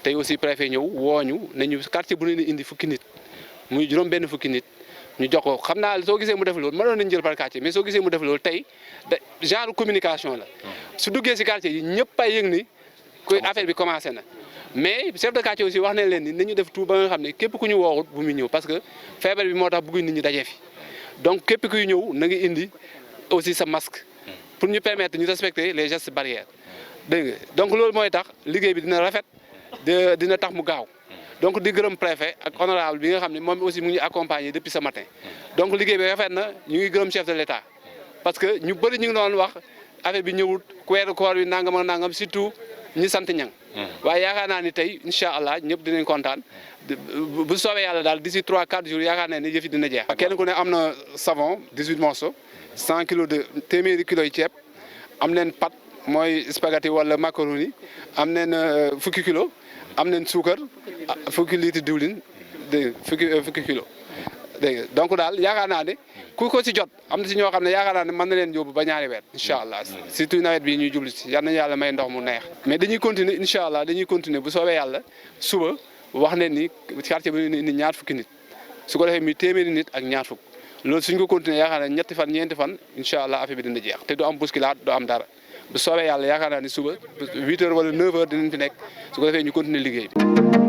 tey aussi préfet ñëw wooñu nañu quartier bu ne indi fukki nit muy juróom benn fukki nit ñu jox ko xam naa soo gisee mu def loolu mënoon nañu jël par quartier mais soo gisee mu def loolu tey genre communication la su duggee si quartier yi ñëpp ay yëg ni koy affaire bi commencé na mais chef de quartier aussi wax nañ leen ni nañu def tout ba nga xam ne képp ku ñu woowut bu muy ñëw parce que feebar bi moo tax bëgguñ nit ñi dajee fi donc képp kuy ñëw na nga indi aussi sa masque pour ñu permettre ñu respecter les gestes barrières dégg nga donc loolu mooy tax liggéey bi dina rafet dina tax mu gaaw donc di gërëm préfet ak honorable bi nga xam ne moom aussi mu ngi accompagner depuis ce matin donc liggéey bi rafet na ñu ngi gërëm chef de l'État parce que ñu bëri ñu ngi doon wax affaire bi ñëwut weeru koor bi nangam ak nangam surtout ñi sant ñang waaye yaakaar naa ni tey incha allah ñëpp dinañ kontaan bu soobee yàlla daal d'ici 3-4 jours yaakaar naa ne yëf yi dina jeex. kenn ku ne am na savon 18 morceaux 100 kilos de téeméeri kilos yi ceeb am nañ pâte mooy spaghetti wala macaroni am nañ fukki kilos am nañ suukar fukki litre diwlin dégg fukki kilos dégg nga donc daal yaakaar naa ne ku ko si jot am na si ñoo xam ne yaakaar naa ne mën na leen yóbbu ba ñaari weer incha allah surtout nawet bi ñuy jublu si yal nañu yàlla may ndox mu neex. mais dañuy continuer incha allah dañuy continuer bu soobee yàlla suba wax ne ni quartier bi ni ñaar fukki nit su ko defee mi téeméeri nit ak ñaar fukk loolu suñ ko continuer yaakaar naa ñetti fan ñeenti fan incha allah affaire bi dina jeex te du am bousculade du am dara bu soobee yàlla yaakaar naa ni suba 8h wala 9h dinañ fi nekk su ko defee ñu continuer liggéey bi.